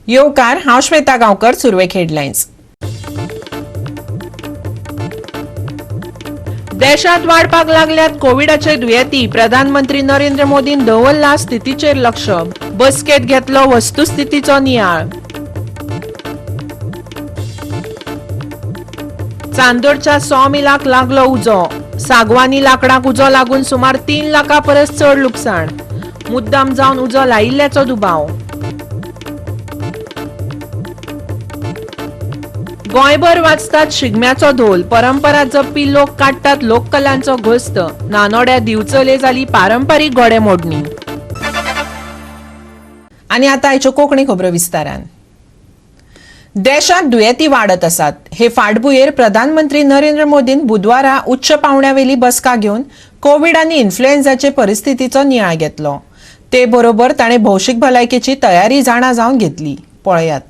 येवकार, हांव श्वेता गांवकर. सुरवेक हेडलायन्स. देशात वाडपाक लागल्यात कोविडाचे दुयेंती. प्रधानमंत्री नरेंद्र मोदीन दवरला स्थितीचेर लक्ष. बसकेत घेतलो वस्तुस्थितीचो नियाळ. चांदोरच्या 100 मिलाक लागलो उजो. सागवानी लाकडाक उजो लागून सुमार 3 लाखां परस चड लुकसाण. मुद्दाम जावन उजो लायिल्ल्याचो दुबाव. गोंयभर वाजतात शिगम्याचो धोल. परंपरा जपपी लोक काडटात लोककलांचो घोस्त. नानोड्या दिवचले जाली पारंपारीक घोडेमोडणी. आनी आतां आयच्यो कोंकणी खबरो विस्तारान. देशांत दुयेंती वाडत आसात. हे फाटभुंयेर प्रधानमंत्री नरेंद्र मोदीन बुधवारा उच्च पावंड्यावेली बसका घेवन कोवीड आनी इन्फ्लुएन्झाचे परिस्थितीचो नियाळ घेतलो. ते बरोबर ताणें भौशीक भलायकेची तयारी जाणा जावन घेतली. पळयात.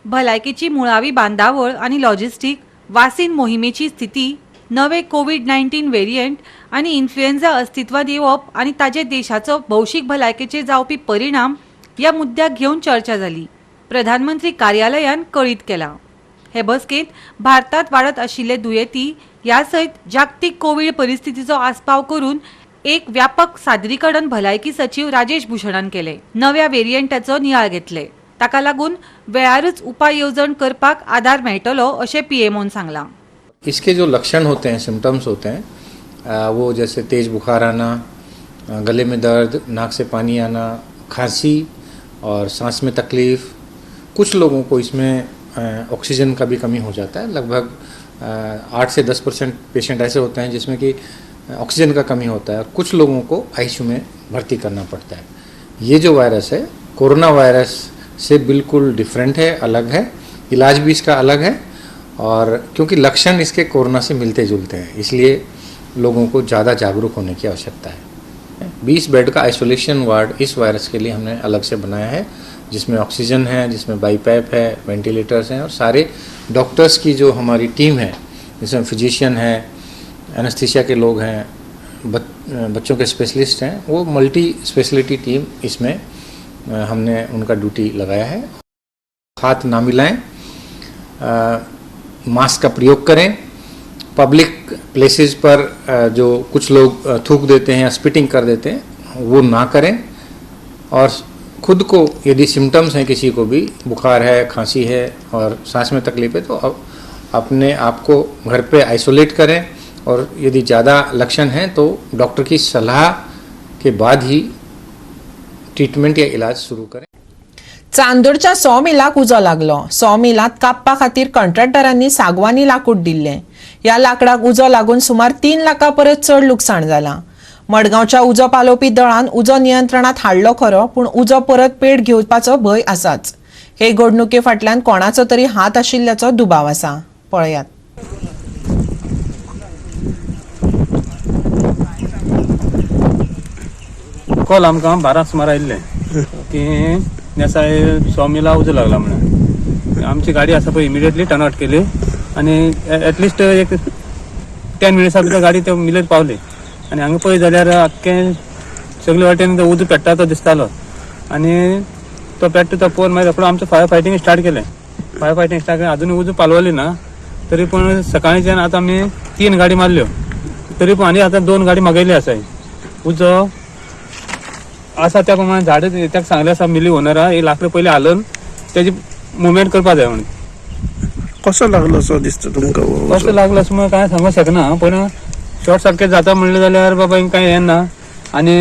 भलायकेची मुळावी बांदावळ आनी लॉजिस्टीक, वासीन मोहिमेची स्थिती, नवे कोवीड-19 वेरियंट आनी इन्फ्लुएन्झा अस्तित्वात येवप आनी ताजे देशाचो भौशीक भलायकेचेर जावपी परिणाम ह्या मुद्द्याक घेवन चर्चा जाली. प्रधानमंत्री कार्यालयान कळीत केलां. हे बसकेंत भारतांत वाडत आशिल्ले दुयेंती ह्या सयत जागतीक कोवीड परिस्थितीचो आस्पाव करून एक व्यापक सादरीकरण भलायकी सचीव राजेश भूषणान केलें. नव्या वेरियंटाचो नियाळ घेतले. ताका लागून वेळारूच उपाय येवजण करपाक आदार मेळटलो अशें पीएमओन सांगलां. इसके जो लक्षण होते हैं, सिम्टम्स होते हैं, वो जैसे तेज़ बुखार आना, गले में दर्द, नाक से पानी आना, खांसी और सांस में तकलीफ़. कुछ लोगों को इसमें ऑक्सीजन का भी कमी हो जाता है. लगभग 8 से 10% पेशेंट ऐसे होते हैं जिसमें कि ऑक्सीजन का कमी होता है और कुछ लोगों को आईसीयू में भर्ती करना पड़ता है. ये जो वायरस है, कोरोना वायरस से बिल्कुल डिफरेंट है, अलग है. इलाज भी इसका अलग है और क्योंकि लक्षण इसके कोरोना से मिलते जुलते हैं, इसलिए लोगों को ज़्यादा जागरूक होने की आवश्यकता है. 20 बेड का आइसोलेशन वार्ड इस वायरस के लिए हमने अलग से बनाया है, जिसमें ऑक्सीजन है, जिसमें बाईपैप है, वेंटिलेटर्स हैं और सारे डॉक्टर्स की जो हमारी टीम है, जिसमें फिजिशियन है, एनेस्थीसिया के लोग हैं, बच्चों के स्पेशलिस्ट हैं, वो मल्टी स्पेशलिटी टीम इसमें हमने उनका ड्यूटी लगाया है. हाथ ना मिलाएं, मास्क का प्रयोग करें. पब्लिक प्लेसेस पर जो कुछ लोग थूक देते हैं या स्पिटिंग कर देते हैं, वो ना करें और खुद को यदि सिम्टम्स हैं, किसी को भी बुखार है, खांसी है और सांस में तकलीफ है, तो अपने आप को घर पे आइसोलेट करें और यदि ज़्यादा लक्षण हैं तो डॉक्टर की सलाह के बाद ही ट्रीटमेंट या इलाज शुरू करें. चांदोरच्या 100 मिलाक उजो लागलो. 100 मिलांत कापपा खातीर कॉन्ट्रॅक्टरांनी सागवानी लाकूड दिल्लें. ह्या लाकडाक उजो लागून सुमार 3 लाखां परस चड लुकसाण जालां. मडगांवच्या उजो पालोवपी दळान उजो नियंत्रणात हाडलो खरो, पूण उजो परत पेट घेवपाचो भंय आसाच. हे घडणुके फाटल्यान कोणाचो तरी हात आशिल्ल्याचो दुबाव आसा. पळयात. कॉल आमकां 12 सुमार आयिल्लें की नेसाय 100 मिला उजो लागला म्हणून. आमची गाडी आसा पळय, इमिडिएटली टर्न आउट केली आनी एटलिस्ट एक 10 मिनट्सा भितर गाडी त्या मिलेर पावली. आनी हांगा पळय जाल्यार आख्खें सगळे वाटेन तो उजो पेट्टा तो दिसतालो आनी तो पेट्टा तो पळोवन मागीर रोखडो आमचो फायर फायटींग स्टार्ट केलें. फायर फायटींग स्टार्ट केलें, अजून उजो पालवली ना. तरी पूण सकाळच्यान आतां आमी 3 गाडी मारल्यो, तरी पूण आनी आतां 2 गाडी मागयल्ली आसाय. उजो आसा त्या प्रमाणे झाड ताका सांगलें आसा मिली ओनरा, ही लाकडां पयलीं हालोवन तेजी मुवमेंट करपा जाय म्हणून. कसो लागलो असो दिसता तुमकां? कसो लागलो असो म्हणून कांय सांगूंक शकना, पूण शॉर्ट सर्किट जाता म्हणलें जाल्यार बाबा हिंगा कांय हें ना आनी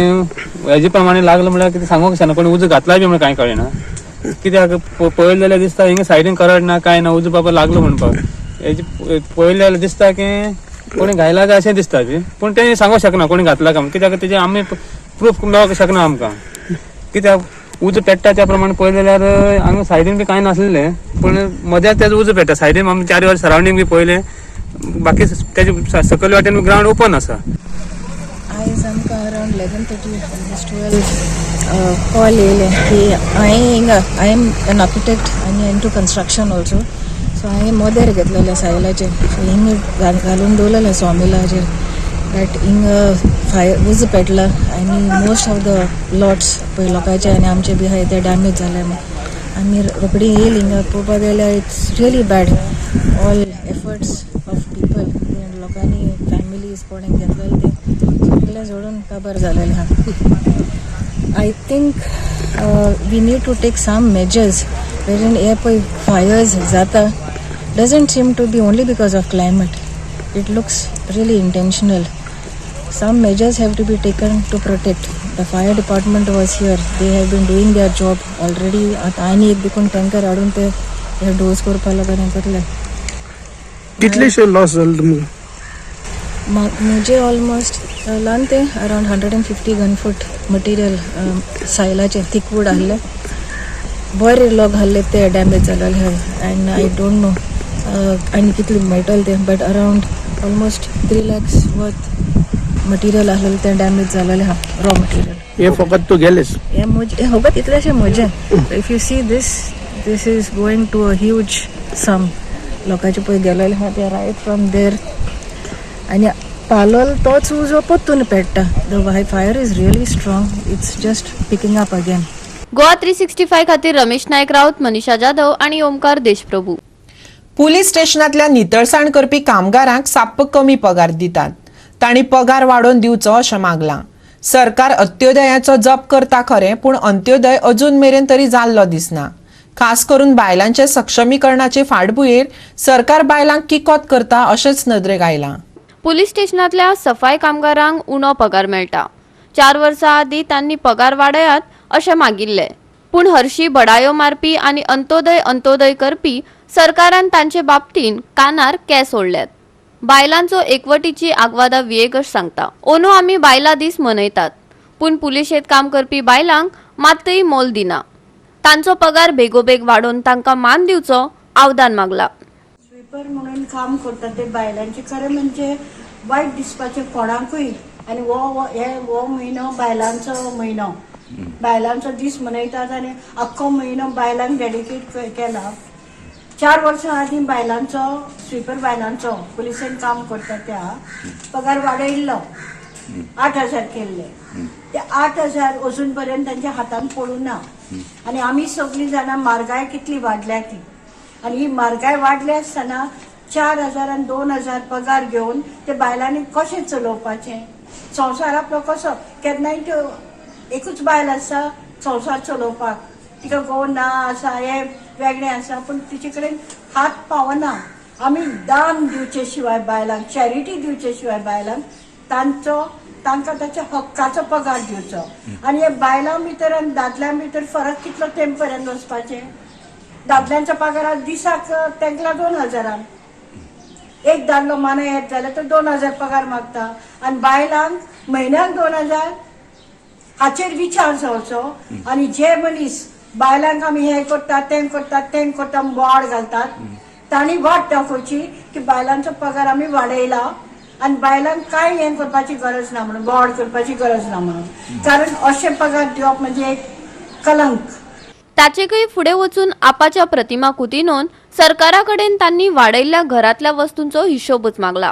हेजे प्रमाणे लागलो म्हणल्यार कितें सांगूंक शकना. कोणी उजो घातला बी म्हणून कांय कळना. कित्याक पळयलें जाल्यार दिसता हिंगा सायडीन करड ना कांय ना, उजो बाबा लागलो म्हणपाक. हेजे पळयलें जाल्यार दिसता की कोणी घायला काय अशें दिसता बी, पूण तें सांगूंक शकना कोणी घातला काय, कित्याक तेजें आमी प्रूफ मेळोंक शकना आमकां. कित्याक उजो पेट्टा त्या प्रमाणे पळयलें जाल्यार हांगा सायडीन बी कांय नासलें, पूण मदेंच तेजो उजो पेट्टा. सायडीन आमी 4 वर सरावंडींग बी पळयलें, बाकी तेजे सकयल वाटेन ग्रावंड ओपन आसा. आयज आमकां अरावंड 11:30, ऑलमोस्ट 12 कॉल येयलें की हांवें हिंगा, I am an architect आनी in to construction also, so हांवें मोदेर घेतलेलें सायलाचेर, सो हिंग घालून दवरलेलें सॉमिलाचेर, बट हिंग फायर उजो पेटला आनी मोस्ट ऑफ the lots पळय लोकांचे आनी आमचे बी आहाय ते डॅमेज जाले. आमी रोखडी येयली हिंगा पळोवपाक गेल्यार it's really bad. All efforts of people, लोकांनी, फॅमिलीज कोणें घेतलेले ते सगळे जोडून काबार जालेले आहा. I think we need to take some measures wherein हे पळय फायर्स जाता doesn't seem to be only because of climate. It looks really intentional. Some measures have to be taken to protect. The fire department was here. They have been doing their job already. आतां आनी एक देखून tanker हाडून ते हे dose करपा लागून हें करले. कितलेशे लॉस जाले तुमकां? म्हजे ऑलमोस्ट ल्हान ते around 150 gun foot material सायलाचें थिकवूड आहले, बरे लॉग आहले ते डॅमेज जालेले. एंड I don't know आनी कितले मेळटले ते, but around almost 3 lakhs worth material आहलेलें तें डॅमेज जालेलें आहा, रॉ मटेरियल. हे फकत तूं गेलेच? हे म्हजे, हे फकत इतलेशें म्हजें. If you see this, this is going to a huge sum. लोकांचे पळय गेलेले आहा ते रायट फ्रॉम there आनी पालोल तोच उजो परतून पेट्टा. The fire is really strong. It's just picking up again. Goa 365 खातीर रमेश नायक राऊत, मनीषा जाधव आणि ओमकार देशप्रभू. पुलीस स्टेशनांतल्या नितळसाण करपी कामगारांक साप्प कमी पगार दितात. तांणी पगार वाडोवन दिवचो अशें मागलां. सरकार अंत्योदयाचो जप करता खरें, पूण अंत्योदय अजून मेरेन तरी जाल्लो दिसना. खास करून बायलांचे सक्षमीकरणाचे फाटभुंयेर सरकार बायलांक किकोत करता अशेंच नदरेक आयलां. पुलीस स्टेशनांतल्या सफाई कामगारांक उणो पगार मेळटा. 4 वर्सां आदीं तांणी पगार वाडयात अशें मागिल्लें, पूण हरशी बडायो मारपी आनी अंत्योदय अंत्योदय करपी सरकारान तांचे बाबतीन कानार केंस ओडल्यात. बायलांचो एकवटीची आग्वादा वियेगश सांगता, अंदू आमी बायलां दीस मनयतात, पूण पुलिशेंत काम करपी बायलांक मात्तय मोल दिना. तांचो पगार बेगोबेग वाडोवन तांकां मान दिवचो आवाहन मागला. स्वीपर म्हणून काम करता ते बायलांचे खरें म्हणजे वायट दिसपाचें कोणाकूय. आनी हो हो हे हो म्हयनो बायलांचो म्हयनो, बायलांचो दीस मनयतात आनी अख्खो म्हयनो बायलांक डेडिकेट केला. 4 वर्सां आदीं बायलांचो, स्वीपर बायलांचो, पुलिसेन काम करता त्या पगार वाडयल्लो, 8,000 केल्ले. ते 8,000 अजून पर्यंत तांच्या हातान पडूं ना. आनी आमी सगळीं जाणां म्हारगाय कितली वाडल्या ती, आनी ही म्हारगाय वाडली आसतना 4,000 आनी 2,000 पगार घेवन ते बायलांनी कशें चलोवपाचें संवसार आपलो कसो? केन्नाय त्यो एकूच बायल आसा संवसार चलोवपाक. तिका घोव ना आसा, हें वेगळें आसा, पूण तिचे कडेन हात पावना. आमी दान दिवचे शिवाय बायलांक, चॅरिटी दिवचे शिवाय बायलांक तांचो तांकां ताच्या हक्काचो पगार दिवचो. आनी हे बायलां भितर आनी दादल्यां भितर फरक कितलो तेंप पर्यंत वचपाचें? दादल्यांच्या पगारात दिसाक तांकां 2 हजारान एक दादलो मानाय येत जाल्यार तो 2,000 पगार मागता आनी बायलांक म्हयन्याक 2,000. हाचेर विचार जावचो. आनी जे मनीस बायलांक आमी हें करतात, तें करतात, तें करता, बोवाळ घालतात, तांणी वाट दाखोवची की बायलांचो पगार आमी वाडयला आनी बायलांक कांय हें करपाची गरज ना म्हणून, बोवाळ करपाची गरज ना म्हणून. कारण अशें पगार दिवप म्हणजे एक कलंक. ताचेकय फुडें वचून आपाच्या प्रतिमा कुतिनोन सरकारा कडेन तांणी वाडयल्ल्या घरांतल्या वस्तूंचो हिशोबच मागला.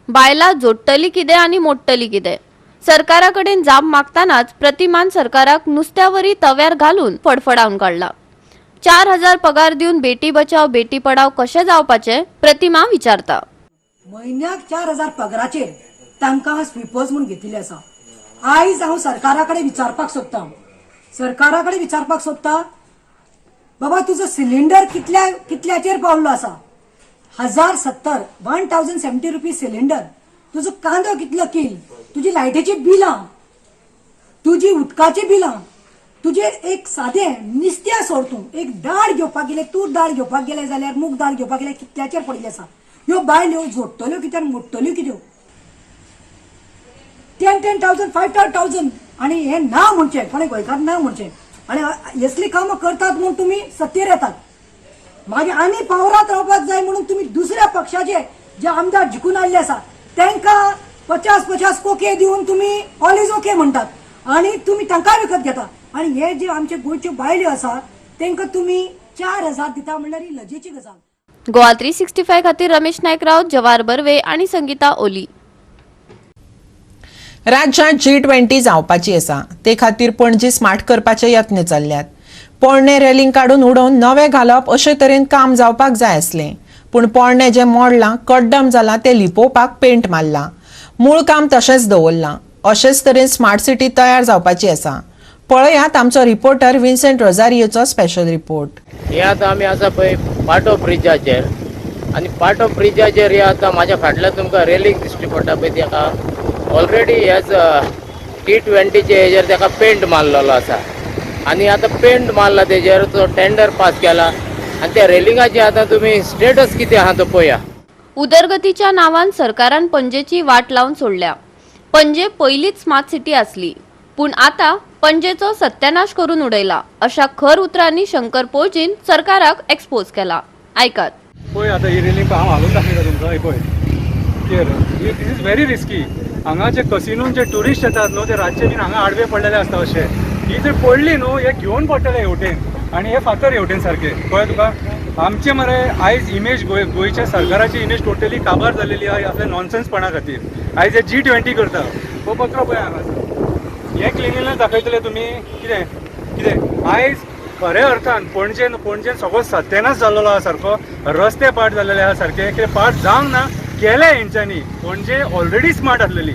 बायलां जोडटली कितें आनी मोडटली कितें? सरकारा कडेन जाप मागतानाच प्रतिमान सरकाराक नुस्त्यावरी तव्यार घालून फडफडावन काडला. 4,000 पगार दिवन बेटी बचाव बेटी पढाव कशें जावपाचें, प्रतिमा विचारता. म्हयन्याक 4,000 पगाराचेर तांकां स्वीपर्स म्हूण घेतिल्ले आसा. आयज हांव सरकारा कडेन विचारपाक सोदतां, सरकारा कडेन विचारपाक सोदता, बाबा तुजो सिलिंडर कितल्या कितल्याचेर पावल्लो आसा? 1070, 1070 rupees cylinder. तुजो कांदो कितलो कील, तुजी लायटीची बिलां, तुजी उदकाची बिलां, तुजे एक सादें निस्त्या सोड, तूं एक दाळ घेवपाक गेले, तूर दाळ घेवपाक गेले जाल्यार, मूग दाळ घेवपाक गेले, कितल्याचेर पडिल्ली आसा. ह्यो बायल्यो जोडटल्यो कित्याक, मोडटल्यो कित्यो? 10 10,000, 5,000. आणि हे ना म्हणचे कोणे गोंयकार ना म्हणचे आणि असली कामां करतात म्हूण तुमी सत्तेर येतात. मागीर आनी पावरात रावपाक जाय म्हणून तुमी दुसऱ्या पक्षाचे जे आमदार जिखून आयिल्ले आसा तांकां 50 50 कोके दिवन तुमी ऑल is okay म्हणटात आणि तुमी तांकां विकत घेता. आणि हे जे आमचे गोंयच्यो बायल्यो आसा तांकां तुमी 4,000 दिता म्हणल्यार ही लजेची गजाल. गोवा 365 खातीर रमेश नायक राऊत, जवाहर बर्वे आणि संगीता ओली. राज्यांत जी 20 जावपाची आसा. ते खातीर पणजी स्मार्ट करपाचे यत्न चल्ल्यात. पोरणें रेलिंग काडून उडोवन नवें घालप अशे तरेन काम जावपाक जाय आसलें, पूण पोरणें जें मोडलां कड्डम जालां तें लिपोवपाक पेंट मारला, मूळ काम तशेंच दवरलां. अशेच तरेन स्मार्ट सिटी तयार जावपाची आसा. पळयात आमचो रिपोर्टर विन्सेंट रोजारियोचो स्पेशल रिपोर्ट. हे आतां आमी आसा पळय पाटो ब्रिजाचेर आनी पाटो ब्रिजाचेर हे आतां म्हाज्या फाटल्यान तुमकां रेलिंग दिश्टी पडटा पळय, तेका ऑलरेडी हेच T20चे हेजेर तेका पेंट मारलेलो आसा आनी आतां पेंट मारला तेजेर तो टेंडर पास केला आनी त्या रेलिंगाचे आतां तुमी स्टेटस कितें आहा तो पळया. उदरगतीच्या नांवान सरकारान पणजेची वाट लावन सोडल्या. पणजे पयलींच स्मार्ट सिटी आसली, पूण आतां पणजेचो सत्यानाश करून उडयला अशा खर उतरांनी शंकर पोळजीन सरकाराक एक्सपोज केला. आयकात. पळय आतां ही रेलिंग हांव हालून दाखयता तुमकां. पळय clear, this is very risky. हांगा जे कसिनोन जे ट्युरिस्ट येतात न्हू ते रातचे बीन हांगा आडवे पडलेले आसता. अशे ही जर पडली न्हू हे घेवन पडटले हेवटेन आनी हे फातर हेवटेन सारके. कळ्ळें तुका? आमचे मरे आयज इमेज गोंयच्या सरकाराची इमेज टोटली काबार जाल्लेली आहा आपल्या नॉनसेन्सपणा खातीर. आयज हे G20 करता हो पत्रो पळय हांगासर, हे क्लिनिंगनेस दाखयतले तुमी कितें कितें. आयज खऱ्या अर्थान पणजेन पणजेन सगळो सत्यानाश जाल्लो आहा सारको, रस्ते पाड जाल्लेले आहा सारके, कितें पाड जावंक ना केले हेंच्यांनी. पणजे ऑलरेडी स्मार्ट आसलेली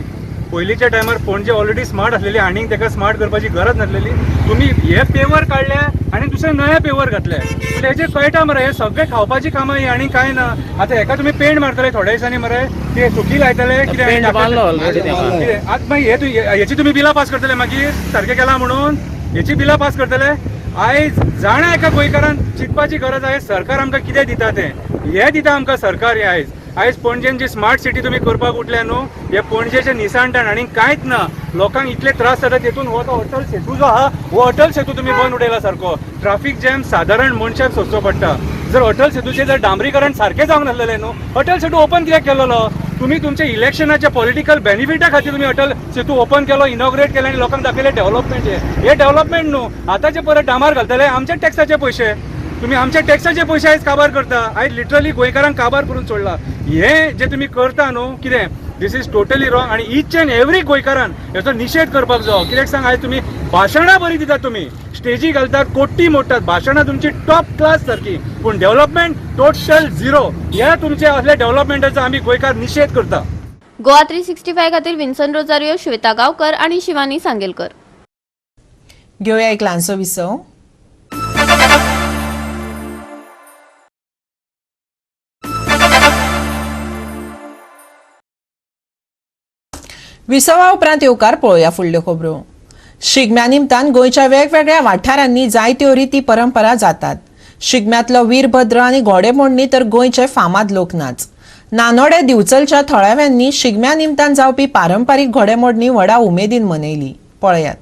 पयलींच्या टायमार, पणजे ऑलरेडी स्मार्ट आसलेली, आनीक ताका स्मार्ट करपाची गरज नासलेली. तुमी हे पेवर काडले आनी दुसरे नवे पेवर घातले, पूण हेजेर कळटा मरे हे सगळे खावपाची कामां ही आनी कांय ना. आतां हेका तुमी पेंट मारतले थोड्या दिसांनी मरे, ते सुकी लायतले कितें पेंट मारलो ऑलरेडी तेका. कितें आतां मागीर हे हेची तुमी बिलां पास करतले मागीर सारकें केलां म्हणून हेची बिलां पास करतले. आयज जाणा एका गोंयकारान चिंतपाची गरज आहे सरकार आमकां कितें दिता तें, हें दिता आमकां सरकार. हें आयज आयज पणजेन जी स्मार्ट सिटी तुमी करपाक उठल्या न्हू, हे पणजेचें निसाणटाण आनी कांयच ना. लोकांक इतले त्रास जाता तेतून हो तो अटल सेतू जो आहा हो अटल सेतू तुमी बंद उडयला सारको. ट्राफीक जॅम सादारण मनशाक सोंसचो पडटा. जर अटल सेतूचें जर डांबरीकरण सारकें जावंक नासलेलें न्हू, अटल सेतू ओपन कित्याक केलेलो? तुमी तुमच्या इलेक्शनाच्या पॉलिटिकल बेनिफिटा खातीर तुमी अटल सेतू ओपन केलो, इनॉग्रेट केले आनी लोकांक दाखयलें डेव्हलपमेंट. हे डेव्हलपमेंट न्हू. आतांचे परत डांबार घालतले आमच्या टॅक्साचे पयशे. तुमी आमच्या टॅक्साचे पयशे आयज काबार करता. आयज लिटरली गोंयकारांक काबार करून सोडला. हे जे तुमी करता न्हू कितें, this is totally wrong. आनी इच एंड एवरी गोंयकारान हेचो निशेध करपाक जावो. कित्याक सांग, आयज तुमी भाशणां बरी दितात, तुमी स्टेजी घालतात, कोट्टी मोडटात, भाशणां तुमची टॉप क्लास सारकी, पूण डेव्हलपमेंट टोटल झिरो. ह्या तुमच्या असल्या डेव्हलपमेंटाचो आमी गोंयकार निशेध करता. गोवा 365 खातीर विन्सन रोजारियो, श्वेता गांवकर आनी शिवानी सांगेलकर. घेवया एक ल्हानसो विसव. विसवा उपरांत येवकार पळोवया फुडल्यो खबरो. शिगम्या निमतान गोंयच्या वेगवेगळ्या वाठारांनी जायत्यो रिती परंपरा जातात. शिगम्यांतलो वीरभद्र आनी घोडेमोडणी तर गोंयचे फामाद लोकनाच. नानोडे दिवचलच्या थळाव्यांनी शिगम्या निमतान जावपी पारंपारीक घोडेमोडणी व्हडा उमेदीन मनयली. पळयात.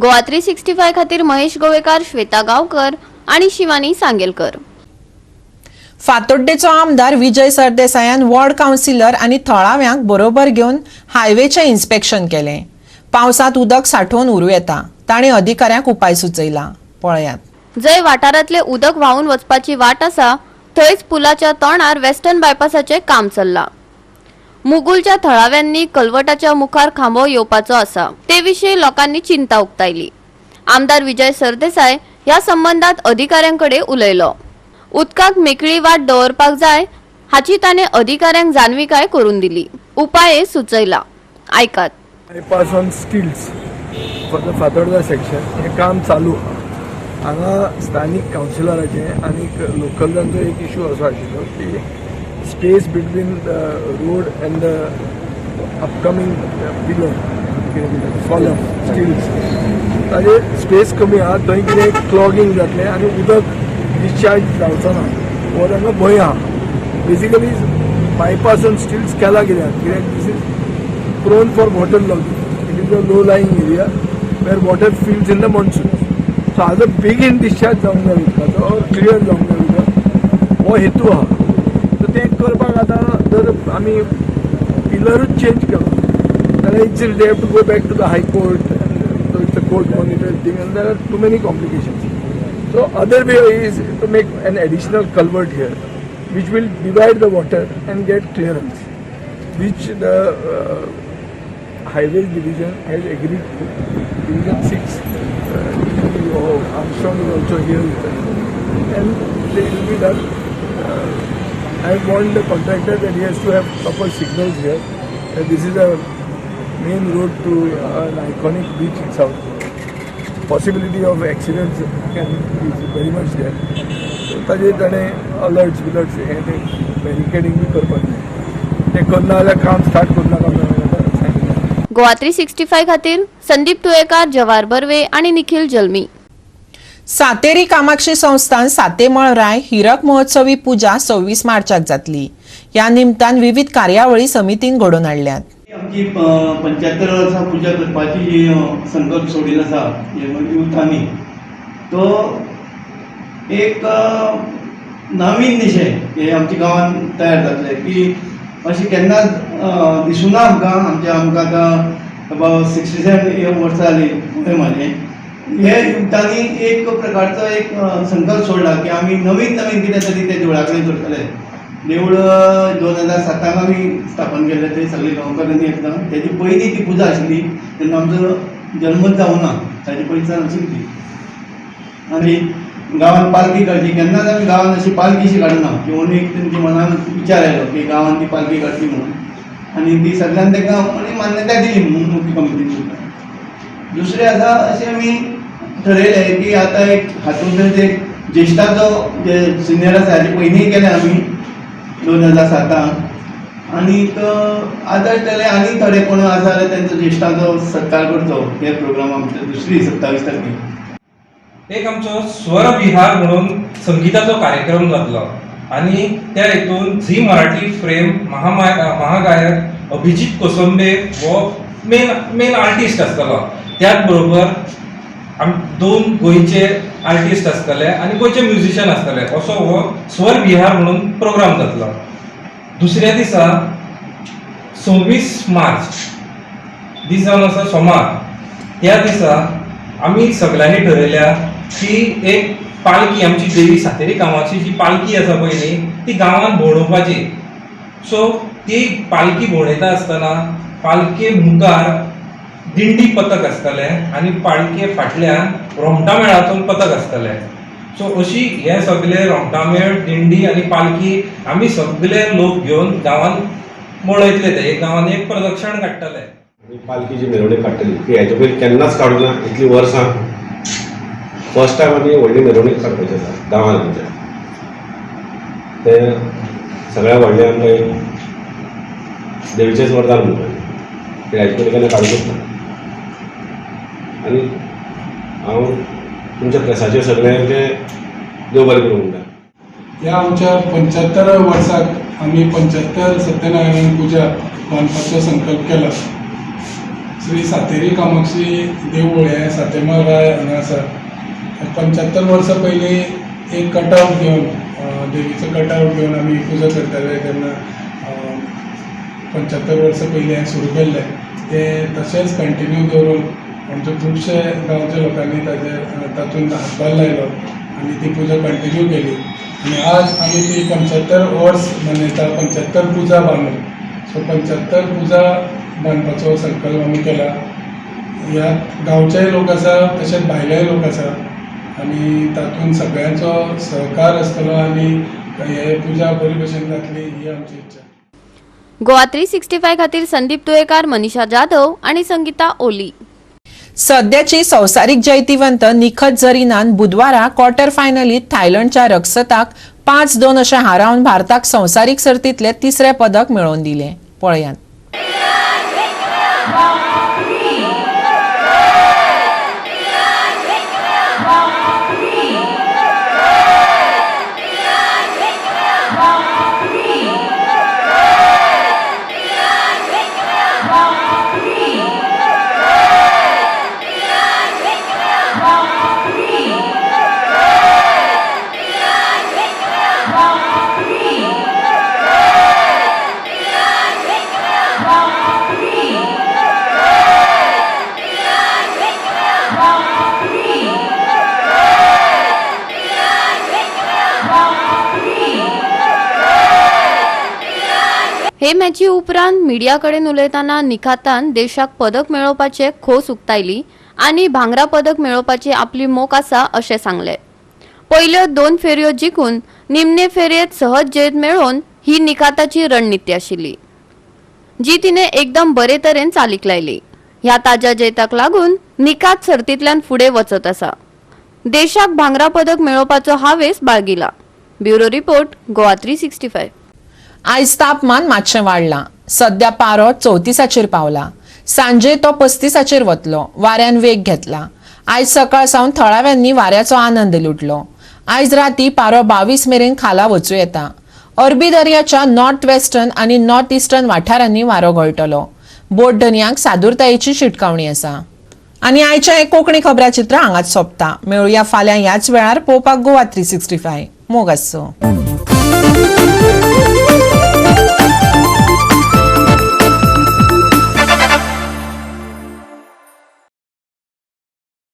गोवा 365 खातीर महेश गोवेकार, श्वेता गांवकर आनी शिवानी सांगेलकर. फातोड्डेचो आमदार विजय सरदेसायान वॉर्ड कावन्सिलर आनी थळाव्यांक बरोबर घेवन हायवेचें इन्स्पेक्शन केलें. पावसांत उदक सांठोवन उरूं येता. तांणी अधिकाऱ्यांक उपाय सुचयला. पळयात. जंय वाठारांतले उदक व्हांवून वचपाची वाट आसा थंयच पुलाच्या तोंडार वेस्टर्न बायपासाचें काम चल्लां. मुगुलच्या थळाव्यांनी कलवटाच्या मुखार खांबो येवपाचो आसा, ते विशीं लोकांनी चिंता उक्तायली. आमदार विजय सरदेसाय ह्या संबंदात अधिकाऱ्यांकडे उलयलो. उदकाक मेकळी वाट दवरपाक जाय हाची ताणें अधिकाऱ्यांक जाणविकाय करून दिली. उपाय सुचयला. आयकात. Bypass on stilts for the Fatorda section हें काम चालू आहा. हांगा स्थानीक कावन्सिलराचें आनीक लोकलांचो एक इशू असो आशिल्लो की space between the road and the upcoming pillar, कितें म्हणटा, कॉलम स्टिल्स, ताजेर स्पेस कमी आहा. थंय कितें क्लॉगींग जातलें आनी उदक डिस्चार्ज जावचो ना हो तांकां भंय आहा. बेसिकली बायपास ऑन स्टिल्स केला कित्याक? कित्याक this is prone for water logging. It is a low lying area where water fills in the monsoon. So हाजो बेगीन डिस्चार्ज जावंक जाय उदकाचो ऑर क्लियर जावंक जाय उदक, हो हेतू आहा. सो तें करपाक आतां जर आमी पिलरूच चेंज केलो जाल्यार it's they have to go back to the high court. It's a court monitored thing and there are too many complications. So other way is to make an additional culvert here which will divide the water and get clearance, which the Highways Division has agreed to. Division 6, Armstrong is also here with us. And it will be done. I have warned the contractor that he has to have proper signals here. That this is a main road to an iconic beach in South Goa. Possibility of accidents can is very much there. So ताजेर ताणें alerts बिलर्ट्स हें तें बॅरिकेडींग बी करपाक जाय. तें करना जाल्यार काम स्टार्ट करूं नाका म्हणून सांगिल्लें. गोवा 365 खातीर संदीप तुयेकार, जवाहर बर्वे आनी निखिल जल्मी. सातेरी कामाक्षी संस्थान सातेमळ राय हिरक महोत्सवी पुजा 26 मार्चाक जातली. ह्या निमतान विविध कार्यावळी समितीन घडोवन हाडल्यात. आमची 75 वर्सां पुजा करपाची जी संकल्प सोडिल्लो आसा युथांनी, तो एक नवीन निशे हे आमच्या गांवांत तयार जातले की अशें केन्नाच दिसुना आमकां. आमच्या आमकां आतां अबावट 67 वर्सां जालीं वय म्हाजें. हे युथांनी एक प्रकारचो एक संकल्प सोडला की आमी नवीन नवीन कितें तरी त्या देवळा कडेन करतले. देवूळ 2007 आमी स्थापन केल्लें, ते सगळे गांवकारांनी एकदां. तेजी पयली ती पुजा आशिल्ली तेन्ना आमचो जल्मच जावना, ताजे पयलींच्यान आशिल्ली ती. आनी गांवांत पालखी काडची, केन्नाच आमी गांवांत अशी पालखी काडना. किंवा एक तेंच्या मनान विचार आयलो की गांवांत ती पालखी काडची म्हणून, आनी ती सगळ्यान तांकां आनी मान्यताय दिली मुख्य कमिटीन सुद्दां. दुसरें आसा, अशें आमी ठरयलें की आतां एक हातूंत एक ज्येश्ठाचो जे सिनियर आसा, हाजे पयलींय केलें आमी 2007. आनीक आतां जाल्यार आनी थोडे कोण आसा जाल्यार तेंचो ज्येश्ठाचो सत्कार करचो हे प्रोग्राम आमचो दुसरी 27 तारखेक. एक आमचो स्वर विहार म्हणून संगीताचो कार्यक्रम जातलो आनी त्या हितून झी मराठी फ्रेम महागायक अभिजीत कोसंबे हो मेन मेन आर्टिस्ट आसतलो. त्याच बरोबर दोन गोंयचे आर्टिस्ट आसतले आनी गोंयचे म्युजिशियन आसतले. असो हो स्वर विहार म्हणून प्रोग्राम जातलो. दुसऱ्या दिसा 26 मार्च दीस जावन आसा सोमार. त्या दिसा आमी सगळ्यांनी ठरयल्या की एक पालखी, आमची देवी सातेरी गांवाची जी पालखी आसा पळय न्ही, ती गांवांत भोंवडोवपाची. सो ती पालखी भोंवडयता आसतना पालखे मुखार दिंडी पथक आसतलें आनी पालखे फाटल्यान रोमटामेळाचो पथक आसतलें. सो अशी हे सगळे रोमटामेळ, दिंडी आनी पालखी आमी सगळे लोक घेवन गांवांत भोंवडयतले. ते एक गांवांत एक प्रदक्षण काडटले. पालखी जी मिरवणूक काडटली ती हेच्या पयलीं केन्नाच काडूंक ना. इतलीं वर्सां फर्स्ट टायम आमी व्हडली मिरवणूक काडपाची आसा गांवांत आमच्या. तें सगळ्या व्हडलें आमकां एक देवीचेंच वरदान म्हणपाचें. ते हेजे पयलीं केन्ना काडूंकच ना. आनी हांव तुमच्या प्रेसाचेर सगळ्यांचें देव बरें करूं म्हणटा. ह्या आमच्या 75 वर्साक आमी 75 सत्यनारायण पुजा बांदपाचो संकल्प केला. श्री सातेरी कामाक्षी देवूळ हें सातेमार हांगा आसा. 75 वर्सां पयलीं एक कटआवट घेवन, देवीचो कटआवट घेवन आमी पुजा करताले. तेन्ना 75 वर्सां पयलीं हें सुरू केल्लें, तें तशेंच कंटिन्यू दवरून आमचे खुबशे गांवच्या लोकांनी ताजेर तातूंत हातभार लायलो आनी ती पुजा कंटिन्यू केली. आनी आज आमी ती 75 वर्स मनयता, 75 पुजा बांदून. सो 75 पुजा बांदपाचो संकल्प आमी केला. ह्या गांवचेय लोक आसा, तशेंच भायलेय लोक आसा आनी तातूंत सगळ्यांचो सहकार आसतलो आनी हे पुजा बरी भशेन जातली ही आमची इच्छा. गोवा 365 खातीर संदीप तुयेकार, मनीषा जाधव आनी संगीता ओली. सद्याची संवसारीक जैतिवंत निखत झरीनान बुधवारा क्वॉर्टर फायनलीत थायलंडच्या रक्सताक 5-2 अशें हारावन भारताक संवसारीक सर्तींतलें तिसरें पदक मेळोवन दिलें. पळयात. हे मॅची उपरांत मिडिया कडेन उलयतना निखातान देशाक पदक मेळोवपाचे खोस उक्तायली आनी भांगरा पदक मेळोवपाची आपली मोख आसा अशें सांगलें. पयल्यो 2 फेरयो जिखून निमणे फेरयेंत सहज जैत मेळोवन ही निखाताची रणनिती आशिल्ली, जी तिणे एकदम बरे तरेन चालीक लायली. ह्या ताज्या जैताक लागून निखात सर्तींतल्यान फुडें वचत आसा. देशाक भांगरा पदक मेळोवपाचो हावेस बाळगिला. Bureau report, Goa 365. आयज तापमान मातशें वाडलां. सद्या पारो 34 पावला. सांजे तो 35 वतलो. वाऱ्यान वेग घेतला. आयज सकाळ सावन थळाव्यांनी वाऱ्याचो आनंद लुटलो. आयज राती पारो 22 मेरेन खाला वचूं येता. अरबी दर्याच्या नॉर्थ वेस्टर्न आनी नॉर्थ इस्टर्न वाठारांनी वारो घोळटलो. बोट धनयांक सादुरतायेची शिटकावणी आसा. आनी आयचें हें कोंकणी खबराचित्र हांगाच सोंपता. मेळुया फाल्यां ह्याच वेळार पळोवपाक गोवा 365. मोग आसचो.